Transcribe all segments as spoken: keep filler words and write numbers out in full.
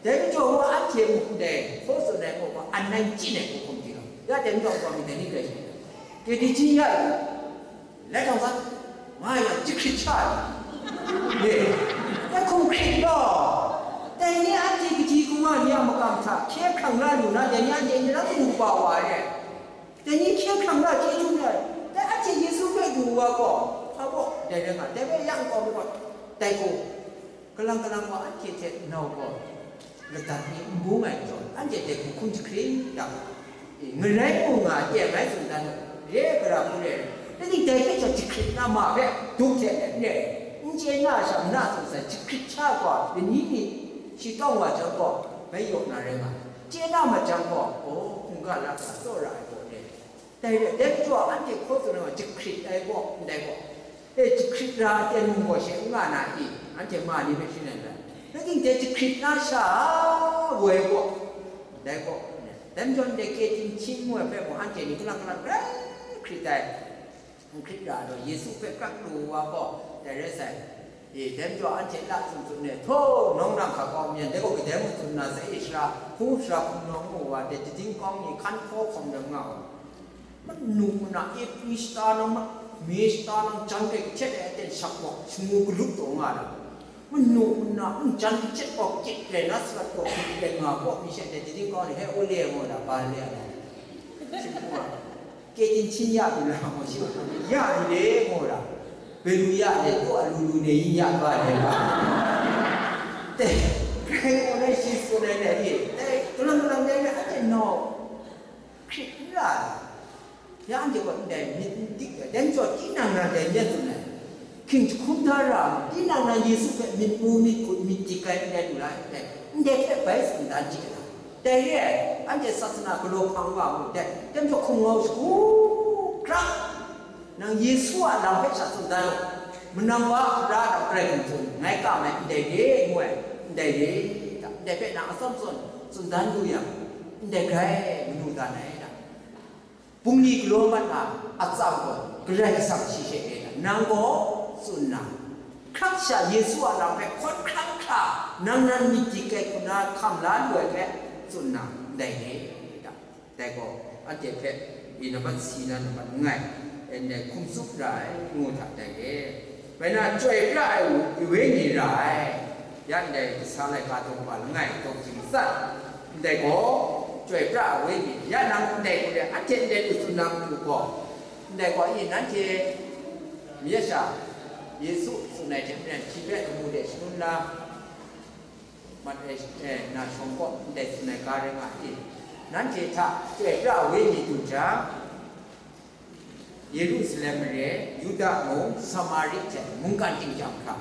Dai majaw wa anhte muk ndai hkaw tsun ai gaw, wa an nai chyin ai hku hkum di law, ya dai majaw wa mi dai ni rai sha, kedi jin ya i, lai tawng sa, nga yang jahkrit sha ai, ye, dai hkum hkrit law, dai ni anhte kaji kawa ni a makam hta hkye hkrang la lu na, dai ni anhte n ram lu wa wa ai. Dai ni hkye hkrang la chyeju ni ai, dai anhte Yesu hpe du wa gaw, hpa gaw, dai rai nga, dai bai yang gaw, dai gaw, kalang kalang wa anhte hte nau gaw, ladat ni n bung ai majaw, anhte dai hku hkum jahkrit yang, ngarai mu nga teng ai tsun dan, re gara hku re, dai ni dai hpe chyawm jahkrit na ma hpe dum hte let re, n chye na sha, na tsun sai jahkrit sha gaw, lani ni shi tawng wa jang gaw, bai yaw na rai nga, chye na ma jang gaw, gaw hkungga la sa tsawra ai gaw re. Dai re, dai majaw anhte hkaw tsun ai gaw, jahkrit ai gaw, ndai gaw, e, jahkrit ra ai ten mung gaw she n nga na i? Anhte ma ni hpe shing ai rai. Rai timung, dai jahkrit na sha woi gaw, dai gaw, dai majaw ndai kyeting hpyin ngu ai hpe mung, anhte ni kalang kalang grai hkrit ai. N hkrit ra ai gaw, Yesu hpe krak lu wa gaw, dai rai sai. E, dai majaw anhte la tsun tsun e, htaw, nawng nang hka kau myen, dai gaw kadai mung tsun na sai e, sara, hpung sara hpung nawng mu wa, dai jading kawng ni hkan hkaw hkawm dam nga wa. Manu mana, Ephri shata nang ma, me shata nang jan rai kahtet ai aten shak gaw, shangu galup taw nga ai. Manu mana, n jan kahtet gaw, kyit rai na sarat gaw, kyit rai nga gaw, mi she ai jading kawng ni, he, o le, ngu da, ba le, ngu. Shi hpung a, kyeting hpyin ya lu na, ngu shi, ya lu le, ngu da. Bai lu ya le, ko a lu lu ne yin ya ba le ba. Dai, grai gaw na shi tsun ai dai ni, dai, kalang kalang dai ni, I don't know. Hkrit n ra ai. Ya anhte gaw ndai myit n dik ai, dai majaw tinang na dai myit tsun ai. Hkying jahkum da ra ai, tinang na Yesu hpe myit mu, myit hkut, myit dik ai ndai lu la ai, ndai, ndai hpe bai tsun dan chye ai. Dai re ai, anhte sasana galaw hpang wa mu dai, dai majaw hkum ngau shagu hkra, nang Yesu a lam hpe sha tsun dan u, manang wa a hkra dau grai hkum tsun, ngai kam ai ndai re ngu ai, ndai re, ndai hpe nang atsawm tsun, tsun dan lu yang, ndai grai manu dan ai da. Bungli galaw mat na atsam gaw Karai Kasang shi she e na, nang gaw tsun na, hkrak sha Yesu a lam hpe hkawn hkrang hkra, nang nan myit dik ai hku na hkam la lu ai hpe tsun na, ndai re da. Dai gaw, anhte hpe i nambat si na nambat langai, ndai hkum tsup ra ai, ngu hta dai re. Bai na, chyoi pra ai wenyi ra ai, ya ndai kasa laika daw kaba langai daw jing tsat, ndai gaw, chyoi pra ai wenyi, ya nang ndai hku re, anhte ndai lu tsun na matu gaw, ndai gaw, i nanhte, mi ya sha, Yesu tsun ai hte maren, shi hpe lamu de shangun la, mat e, e, na shawng kaw ndai tsun ai ga rai nga i? Nanhte hta chyoi pra ai wenyi du jang, Yerusalem mare, Yuda mung, Samari hte mungkan chyingkyang hkra,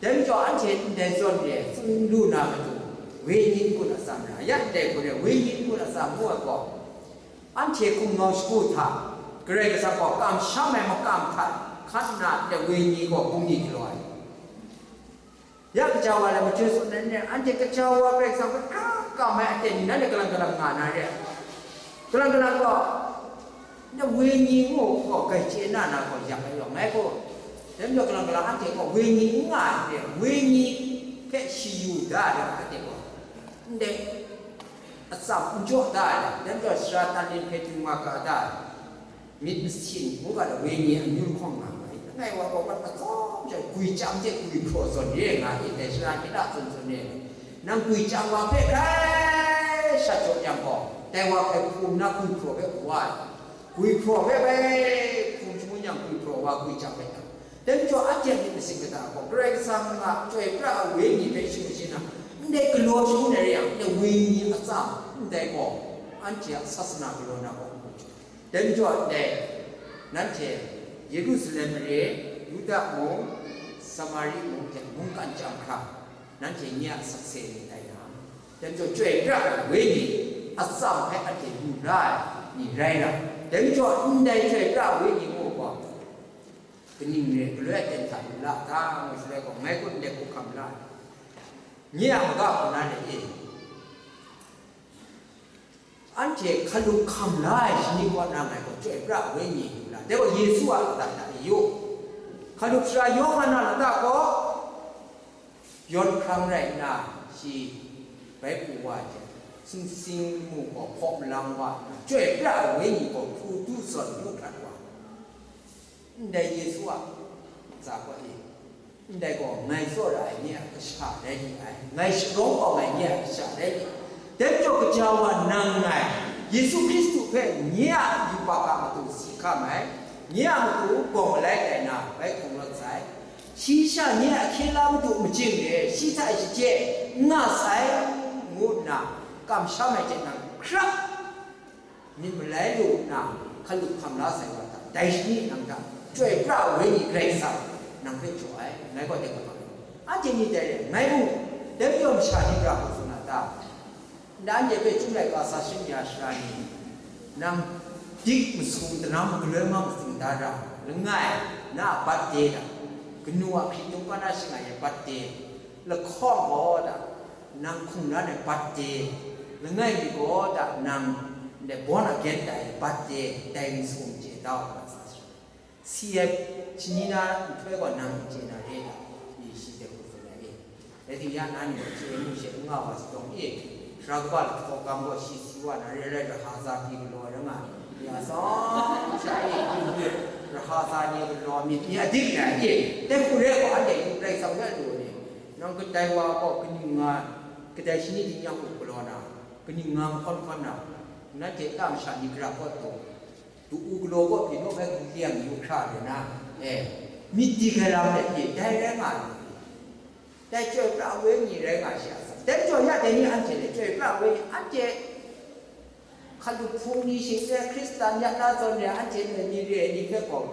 dai majaw anhte ndai zawn re tsun lu na matu, wenyi n-gun atsam ra, ya ndai hku re, wenyi n-gun atsam ngu ai gaw, anhte hkum ngau shagu hta, Karai Kasang gaw kamsham ai makam hta hkan nna ndai wenyi gaw bungli galaw ai. Ya kaja wa le, majoi tsun ai ni, anhte kaja wa Karai Kasang hpe hkra kam ai aten ni, nanhte kalang kalang nga na re ai. Kalang kalang gaw, na wenyi ngu gaw, grai chye na na gaw, yak ai yawng ngai gaw, dai majaw kalang kalang anhte gaw wenyi n nga ai re, wenyi hpe shayu da ai re, anhte gaw, ndai atsam n jaw da ai re, dai majaw sara tanlin hpe du nga ga da ai. Myit masin ngu ga, wenyi amyu lahkawng nga ai. Langai wa gaw, mat matsawm jang, gwi chyam hte gwi hpraw zawn re nga, i dai sara hkye la zawn zawn re. Nang gwi chyam wa hpe grai shat jaw yang gaw, dai wa hpe hpung nna gwi hpraw hpe wa ai. Gwi hpraw hpe bai hpung shangun yang, gwi hpraw wa gwi chyam hpe yang, dai majaw anhte a myit masin kata gaw, Karai Kasang a chyoi pra ai wenyi hpe shing shayin na, ndai galaw shangun ai re yang, ndai wenyi atsam ndai gaw, anhte a sasana galaw na gaw, dai majaw ndai, nanhte Yerusalem mare, Yuda mung, Samari mung hte mungkan chyam hkra, nanhte nye a sakse myit tai na, dai majaw chyoi pra ai wenyi atsam hpe anhte lu la ai ni rai na, dai majaw ndai chyoi pra ai wenyi ngu gaw, kaning re, galoi aten hta lu la ta, ngu shaloi gaw, ngai gaw ndai hku hkam la ai. Nye a maga hku na le e, anhte hkalup hkam la ai shani kaw na ngai gaw chyoi pra ai wenyi lu la. Dai gaw Yesu a lata hta e yu. Hkalup sara Yawhan a lata gaw yawn hkrang rai nna, shi Bai pru wa ai hte, sumsing lamu gaw hpaw malang wa nna, Chyoi pra ai Wenyi gaw hkru du zawn du hkrat wa. Ndai Yesu a tsa gaw e, ndai gaw ngai tsawra ai nye a kasha rai li ai, ngai sharawng awng ai nye a kasha rai li ai. Dai majaw, kaja wa nang ngai, Yesu Hkristu hpe nye a yubak a matu si hkam ai, nye a matu bawng malai tai na, bai hkrung rawt sai. Shi sha nye a hkye la madu majing e, shi hta shachye n nga sai, ngu nna kamsham ai hte nang hkrap myit malai lu nna, hkalup hkam la sai wa hta, dai shani nang hta Chyoi pra ai Wenyi Karai Kasang nang hpe jaw ai, ngai gaw dai hkap ai. Anhte myit dai re, ngai mu, dai majaw masha ni gara hkawk tsun a ta? Nanhte hpe Chyum laika sa shin ya sara ni, nang dik masum, daram magaloi ma matsing da ra, langai, na a birthday da, kanu a hkritung kau na shangai ai birthday, lahkawng gaw da, nang hkungran ai birthday, langai mi gaw da, nang ndai born again tai ai birthday, dai masum chye da u ga sa sara. Si ai shani na nhtoi gaw nang n chye na re ai, i shi hte hku tsun ai e. Dai hte ya na ni gaw chye mu she n nga wa sa tawng e, sara kaba lahkawng gam gaw shi si wa na re ai rai, raha za pyi galaw ai rai nga ai, ya tsawm sha e, raha za ni galaw myit ni adik na e, dai hku re gaw anhte yu Karai Kasang hpe lu ai ni, nang kadai wa gaw kaning nga, kadai shani di nyang u galaw na, kaning nga mahkawn hkawn na, nanhte ta masha ni gara kaw taw, du u galaw kaw pyi naw bai liang yu hkra lu na, e, myit dik ai lam let pyi, dai rai nga lu. Dai Chyoi pra ai Wenyi rai nga shi a sa. Dai majaw ya dai ni anhte le Chyoi pra ai Wenyi, anhte hkalup hpung ni shing le Hkristan ya na zawn re anhte le ni re ai ni hpe gaw,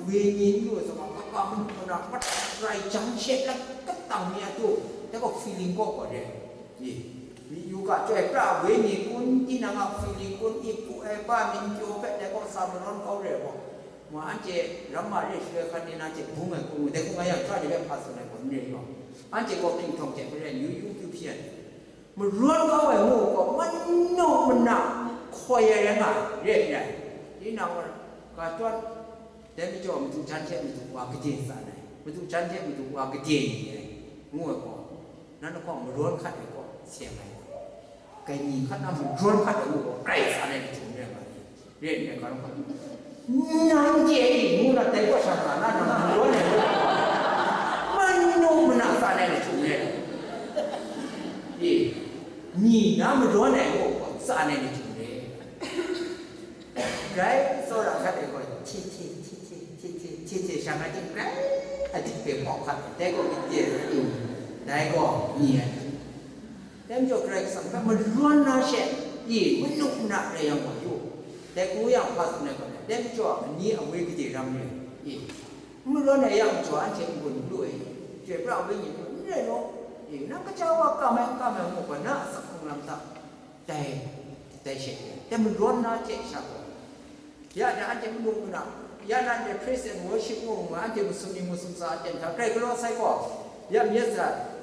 Wenyi n lu ai zawn, kaba mung hkuna, mat rai jang she, lakat tang mi a tu, dai gaw feeling kaw gaw re. Ni, myi yu ga, Chyoi pra ai Wenyi kun, tinang a feeling kun, i pu ai pa, myit n pyaw hpe dai kaw sa marawn kau re ai gaw, ma anhte ramma re shaloi hkan ni na hte bung ai kun, dai hkung nga yang, hkra ni hpe hpa tsun ai gaw n re ai gaw, anhte gaw hpinghprawng hte maren yu yu kyu hpyi ai. Marawn kau ai ngu gaw, manu mana hkoi ai rai nga ai, re ai rai. Tinang gaw, ga tawn, dai majaw madu jan hte madu wa gade tsan ai, madu jan hte madu wa gade ni ai, ngu ai gaw, nan lahkawng marawn hkat ai gaw seng ai, kai ni hkat na marawn hkat ai ngu gaw, grai tsan ai ni hte n rai nga ai. Re nme hkra hkra. Nang chye ai, ngu na dai kaw sha na, na nang marawn ai ngu, manu mana tsan ai ni hte n rai. E, ni na marawn ai ngu gaw, tsan ai ni hte n rai. Grai tsawra hkat ai gaw, hti hti, hti hti, hti hti, hti hti, shang ai ting grai, adik hpe hpaw hkat ai, dai gaw myit de ai, dai gaw ni ai. Dai majaw Karai Kasang hpe marawn na she, i, manu mana rai yang gaw yu, dai hku yang hpa tsun ai gaw, dai majaw a ani awe gade ram re, i, marawn ai yang majaw anhte n-gun n lu ai, Chyoi pra ai Wenyi gaw n rai law, i, nang kaja wa kam ai n kam ai ngu gaw, na a asak hkrung lam hta, dai, dai she, dai marawn na hte sha gaw, ya, ya anhte manu mana, ya na anhte praise and worship ngu ngu, anhte masum ni masum tsa aten hta grai galaw sai gaw, ya myit sa,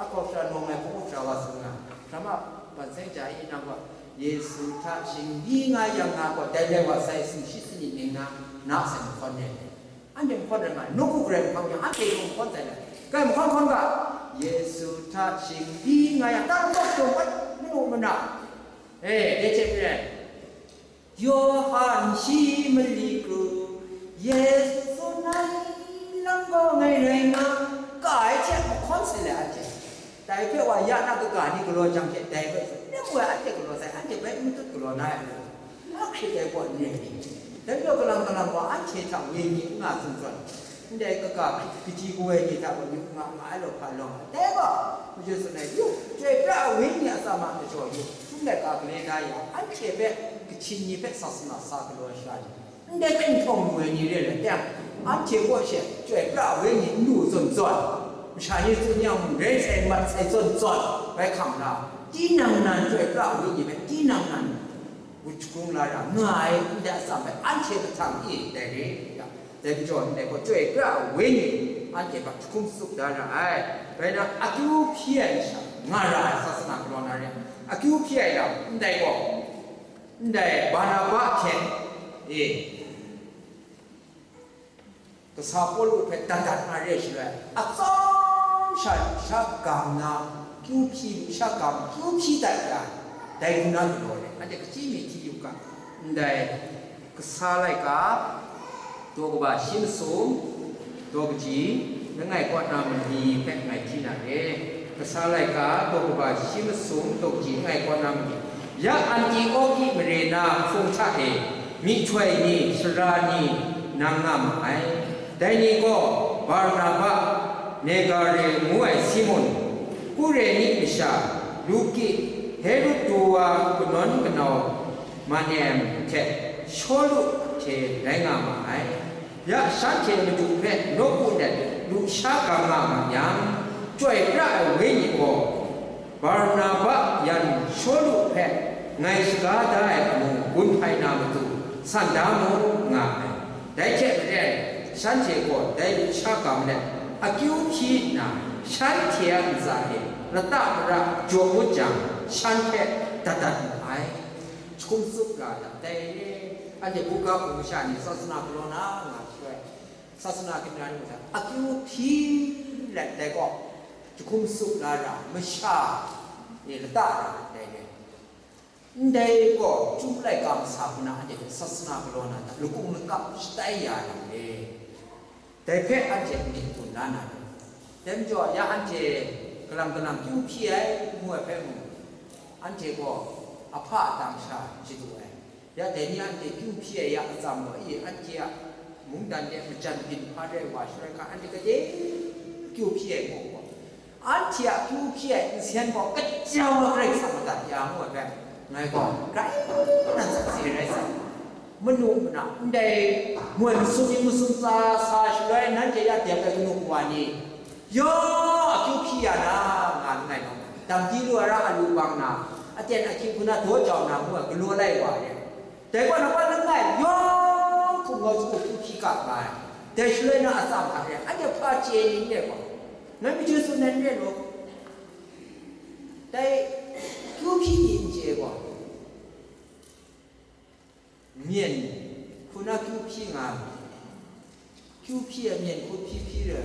ahkau sara nawng ai hpung up sara wa tsun nga, hkra ma, ban seng ja i nang gaw, Yesu hta shingbi nga yang nga gaw, dai lai wa sai, sumshi sanit ning na, na sai mahkawn re. Anhte mahkawn rai nga, nawku garai mahkang yang, anhte yawng mahkawn sai na, grai mahkawn hkawn ga, Yesu hta shingbi nga yang, ta rawt taw wat, manu mana, e, dai hte maren, Yawhan shi mali kru, Yesu tsun ai lam gaw ngai rai nga, ka ai hte mahkawn sai le anhte. Dai hpe wa ya na kaga ni galaw jang hte dai hpe tsun, nem wa anhte galaw sai, anhte bai n matut galaw na ai majaw, na hkrit ai gaw n rai ni? Dai majaw kalang kalang wa anhte hta Wenyi n nga tsun zawn, ndai kaga hkrit kaji gu ai ni hta gaw yu nga nga ai law hpa lawng ai. Dai gaw, Yesu tsun ai, yu, Chyoi pra ai Wenyi a tsa ma majaw yu, htum laika gale da yang, anhte hpe, Kachin ni hpe sasana sa galaw ai sara ni, ndai hpinghprawng lu ai ni re ai teng, anhte kaw she Chyoi pra ai Wenyi n lu zawn zawn, masha ni tsun yang mung, rai sai mat sai zawn zawn, bai hkam la, tinang nan Chyoi pra ai Wenyi hpe tinang nan, Gu jahkung la ra nga ai ndai atsam hpe anhte mahtang e dai re yang, dai majaw ndai gaw Chyoi pra ai Wenyi anhte hpe jahkum tsup da ra ai. Rai nna, akyu hpyi ai masha nga ra ai, sasana galaw na re ai, akyu hpyi ai lam ndai gaw, ndai Barnaba hte, e, Kasa Pawlu hpe dat dat na re ai shaloi, atsawm sha sha gang na, kyu hpyi lu sha gam kyu hpyi dat ya, dai hku na galaw ai, anhte kachyi mi hti yu ga, ndai kasa laika, daw kaba shi masum, daw kaji, langai kaw na mali hpe ngai hti na re. Kasa laika, daw kaba shi masum, daw kaji, langai kaw na mali. Ya Antioki mare na hpung hta e, myihtoi ni, sara ni, nang nga ma ai. Dai ni gaw Barnaba, Negare ngu ai Simun, Kureni masha, Luki, Herod du wa kanawn kanau Manem hte Shawlu hte rai nga ma ai. Ya shanhte Madu hpe nawku let lu sha gam nga ma yang, Chyoi pra ai Wenyi gaw, Barnaba yan Shawlu hpe ngai shaga da ai amu gun hpai na matu san da mu, nga ai. Dai hte maren, shanhte gaw dai lu sha gam let, akyu hpyi nna, shanhte a ntsa e lata mara jaw ngut jang, shan hpe dat dat mu ai. Jahkum tsup ra dat dai re, anhte buga hpung masha ni sasana galaw na nga shaloi, sasana kandara ni mung akyu hpyi let dai gaw, jahkum tsup la ra, masha ni lata ra dat dai re. Ndai gaw, Chyum laika masa hku na anhte hpe sasana galaw na hta, lakung lakap shatai ya na re. Dai hpe anhte myit gun la na re. Dai majaw, ya anhte kalang kalang kyu hpyi ai, ngu ai hpe mung, anhte gaw ahpa a dang sha shadu ai. Ya dai ni anhte kyu hpyi ai ya atsam gaw, i, anhte a mungdan de majan byin hpa rai wa, shaloi hka anhte gade kyu hpyi ai gaw, anhte a kyu hpyi ai nsen gaw kajau ai Karai Kasang madat ya ngu ai hpe, ngai gaw grai na sakse rai sai. Manu mana ndai moi masum ning masum tsa sa shaloi, nanhte ya dep ai kanu kawa ni, ya, akyu hpyi ya na, nga langai nau, dam di lu ai ra a lu bang na, aten ahkying hku na daw jau na ngu ai galaw lai wa re. Dai gaw na pa langai yawng hkum ngau sagu kyu hpyi ga nga ai. Dai shaloi na atsam hta re, anhte hpa chye ni n re gaw, ngai majun tsun ai n re law. Dai kyu hpyi ni n chye gaw, myen hku na kyu hpyi nga ai. Kyu hpyi ai myen hku hpyi hpyi re,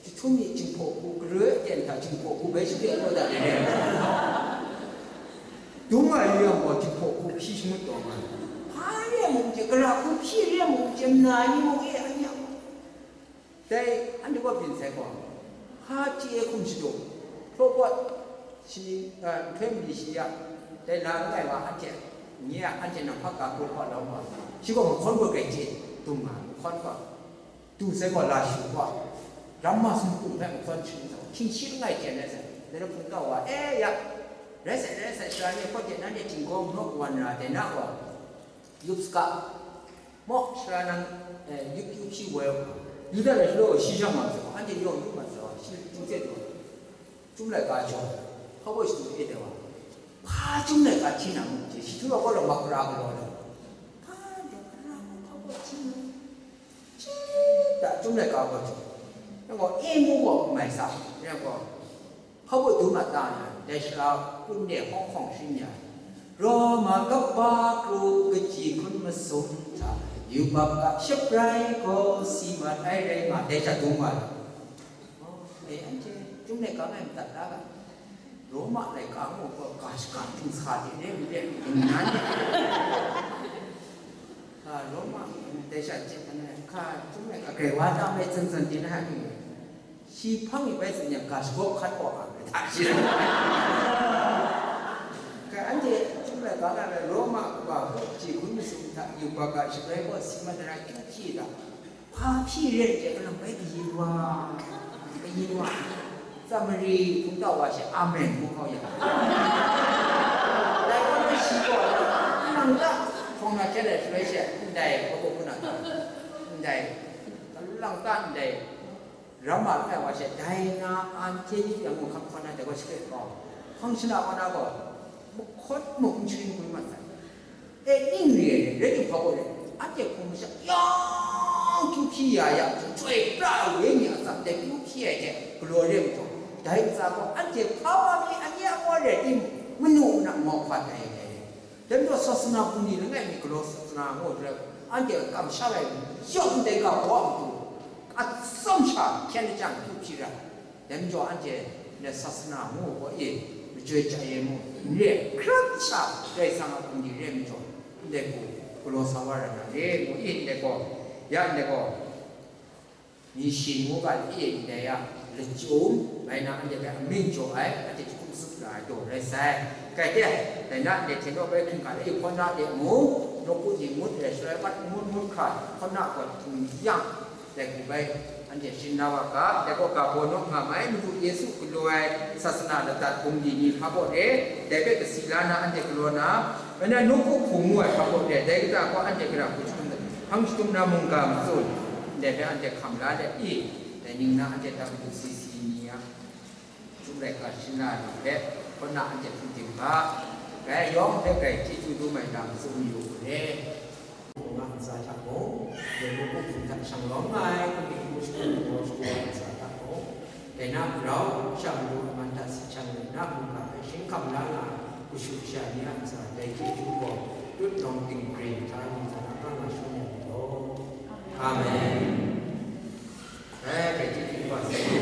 jahtum mi Jinghpaw hku, gare aten hta Jinghpaw hku bai shapre kau dat ai re. Dung ai yu yang gaw Jinghpaw hku hpyi shangut taw nga ai. Hpa re mung hte, gara hku hpyi re mung hte, nna ni mung e, anyi a mung. Dai anhte gaw byin sai gaw, hpa chye hkum shadu, hpraw pawt shi, eh, nhtoi mali shi ya, dai la langai wa anhte, nye a anhte nang hpa ga hku hpaw lawm wa, shi gaw mahkawn gaw grai chye, dum nga ai, mahkawn gaw. Du sai gaw la shu gaw, ramma sumpu hpe mahkawn sharin sa, hkying shi langai chyen ai sai, dai hpung kau wa, e ya, rai sai, rai sai, sara ni hpaw de nanhte htinggaw maw kawan ra dai na gaw, yup saga, maw, sara nang, eh, yup yup shi woi, Yuda rai shalaw gaw shi shang wa sai gaw, anhte yawng yup mat sai gaw, shi chyu hte daw, Chyum laika jaw, hpa baw shadu e dai wa, hpa Chyum laika hti na mung hte, shi htu wa gaw rawng mak hkra galaw ai, hpa rawng hkra hpa baw hti na, Chita Chyum laika gaw jaw, yang gaw, e mu gaw mai sa, yang gaw, hpa baw du mat ta na, dai sara pun de hkawng hkawng sharin ya ai, Roma kaba kru kaji hkun masum hta, yubak a shabrai gaw si mat ai rai nga, dai hta dung wa ai. Oh, e, anhte Chyum laika ngai madat la ga, Roma laika ngu gaw ga shaka hpung sa de re, n re, n nan de. Ka Roma, dai sha chye hkan ai, ka Chyum laika grai wa ta mai tsan tsan de na, shi hpang e bai tsun yang, ga shagawp hkat wa ga, hta shi. Ka anhte Chyum laika na rai, Roma kaba hku ji hkun masum hta, yubak a shabrai gaw si mat ai rai, kyu hpyi da. Hpa hpyi ren hte, kalang bai kayin wa, kayin wa. Samari hpungtau wa she, Amen, ngu kau ya. Dai gaw na shi gaw, nang ta hpawng na hkyen ai shaloi she, ndai, hpa baw hku na ta, ndai, kalang ta ndai, ramma langai wa she, dai na an hkye yu yang, ngu hkap hkawn na, dai gaw shakre kau. Hpang shana wa na gaw, mahkawn mung n sharin hkrum mat sai. E, ning re ai, rai timung hpa gaw re, anhte hpung masha yawng kyu hpyi ya ya, Chyoi pra ai Wenyi a atsam dai kyu hpyi ai hte galaw re ai majaw, dai ntsa gaw anhte hpa wa mi, anyi a wa re ai timung, manu mana mau hpa tai ai. Dai majaw sasana bungli langai mi galaw sasana ngu jang, anhte kamsham ai yawng ndai ga wa matu, atsam sha hkyen lajang kyu hpyi ra ai. Dai majaw anhte Ndai sasana ngu gaw e, majoi chya e mu, n re, hkrat sha, Karai Kasang a hpung di re ai majaw, ndai hku galaw sa wa ra na re, ngu i, ndai gaw, ya ndai gaw, Mishin ngu ga e, ndai ya, lachyum, bai na, anhte hpe amying jaw ai, anhte jahkum tsup ra ai daw rai sai. Kai de, dai na, ndai hte naw bai hkungga de, hkaw na de mu, nawku ni ngut ai, shaloi mat ngut ngut hkra, hkaw na gaw htung yang, dai hku bai, anhte shing na wa ga, dai gaw ga baw naw nga mai, Madu Yesu galaw ai sasana ladat bungli ni hpa baw de, dai hpe kasi la na anhte galaw na, bai na nawku hpung ngu ai hpa baw de, dai kata gaw anhte gara hku jahtum, hpang jahtum na mungga matsun, dai hpe anhte hkam la let i, dai ning na anhte dam lu si si ni a, Chyum laika shing na ni hpe, hkaw na anhte hpung ting ga, bai yawng hpe grai chyeju dum ai lam tsun yu u re. Nga ntsa hta gaw, dai mung hpung hta shang lawm nga ai, hpung hpung shagu shagu ai ntsa hta gaw, dai na grau, sha malu a man hta si shang rai na, mungga hpe shing hkam la nga ai, kashu kasha ni a ntsa, dai chyeju gaw, tut nawng ting grin hta, mungga na kang nga shun ai ni gaw. Amen. Bai, bai, chyeju wa sai.